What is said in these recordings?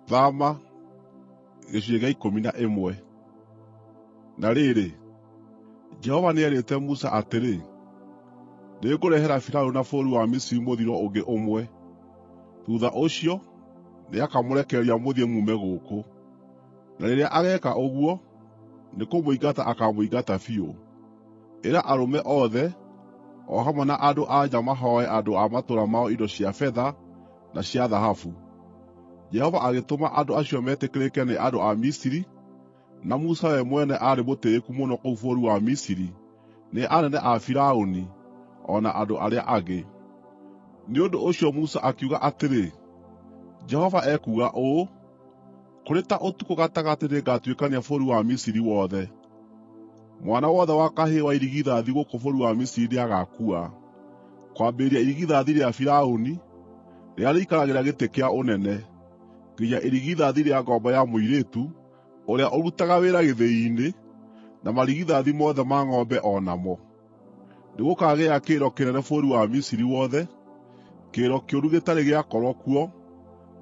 Thama gĩcunjĩ gĩa 11. Na rĩrĩ, Jehova nĩerĩte Musa atĩrĩ, “Nĩngũrehera Firaũni na bũrũri wa Misiri mũthiro ũngĩ ũmwe. Thuutha ũcio, nĩakamũrekereria mũthiĩ muume gũkũ. Na rĩrĩa ageeka ũguo, nĩkũmũingata akaamũingata biũ. Ĩra arũme othe, o hamwe na andũ-a-nja mahooe andũ a matũũra mao indo cia betha na cia thahabu.” Jehova agĩtũma andũ acio metĩkĩrĩke nĩ andũ a Misiri, na Musa we mwene aarĩ mũtĩĩku mũno kũu bũrũri wa Misiri nĩ anene a Firaũni o na andũ arĩa angĩ. Nĩ ũndũ ũcio Musa akiuga atĩrĩ, “Jehova ekuuga ũũ: ‘Kũrĩ ta ũtukũ gatagatĩ nĩngatuĩkania bũrũri wa Misiri wothe. Mwana wothe wa kahĩĩ wa irigithathi gũkũ bũrũri wa Misiri nĩagaakua, kwambĩrĩria irigithathi rĩa Firaũni, rĩrĩa rĩikaragĩra gĩtĩ kĩa ũnene, nginya irigithathi rĩa ngombo ya mũirĩtu ũrĩa ũrutaga wĩra gĩthĩi-inĩ, na marigithathi mothe ma ng'ombe o namo. Nĩgũkagĩa kĩrĩro kĩnene bũrũri wa Misiri wothe, kĩrĩro kĩũru gĩtarĩ gĩakorwo kuo,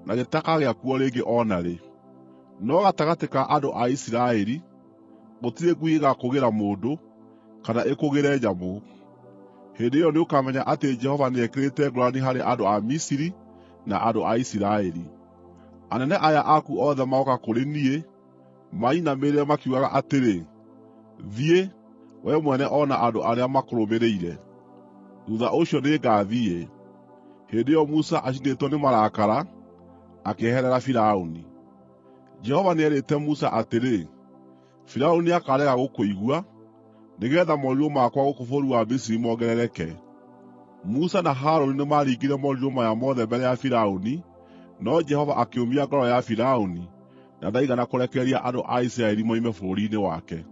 na gĩtakagĩa kuo rĩngĩ o na rĩ. No gatagatĩ ka andũ a Isiraeli, gũtirĩ ngui ĩgaakũgĩra mũndũ, kana ĩkũgĩre nyamũ.’ Hĩndĩ ĩyo nĩũkamenya atĩ Jehova nĩekĩrĩte ngũũrani harĩ andũ a Misiri na andũ a Isiraeli. Anene aya aku othe magooka kũrĩ niĩ, manyinamĩrĩre makiugaga atĩrĩ, ‘Thiĩ, wee mwene o na andũ arĩa makũrũmĩrĩire!’ Thuutha ũcio nĩngathiĩ.” Hĩndĩ ĩyo Musa, acinĩtwo nĩ marakara, akĩeherera Firaũni. Jehova nĩerĩte Musa atĩrĩ, “Firaũni nĩakarega gũkũigua, nĩgeetha morirũ makwa gũkũ bũrũri wa Misiri mongerereke.” Musa na Harũni nĩmaringire morirũ maya mothe mbere ya Firaũni, no Jehova akĩũmia ngoro ya Firaũni, na ndaigana kũrekereria andũ a Isiraeli moime bũrũri-inĩ wake.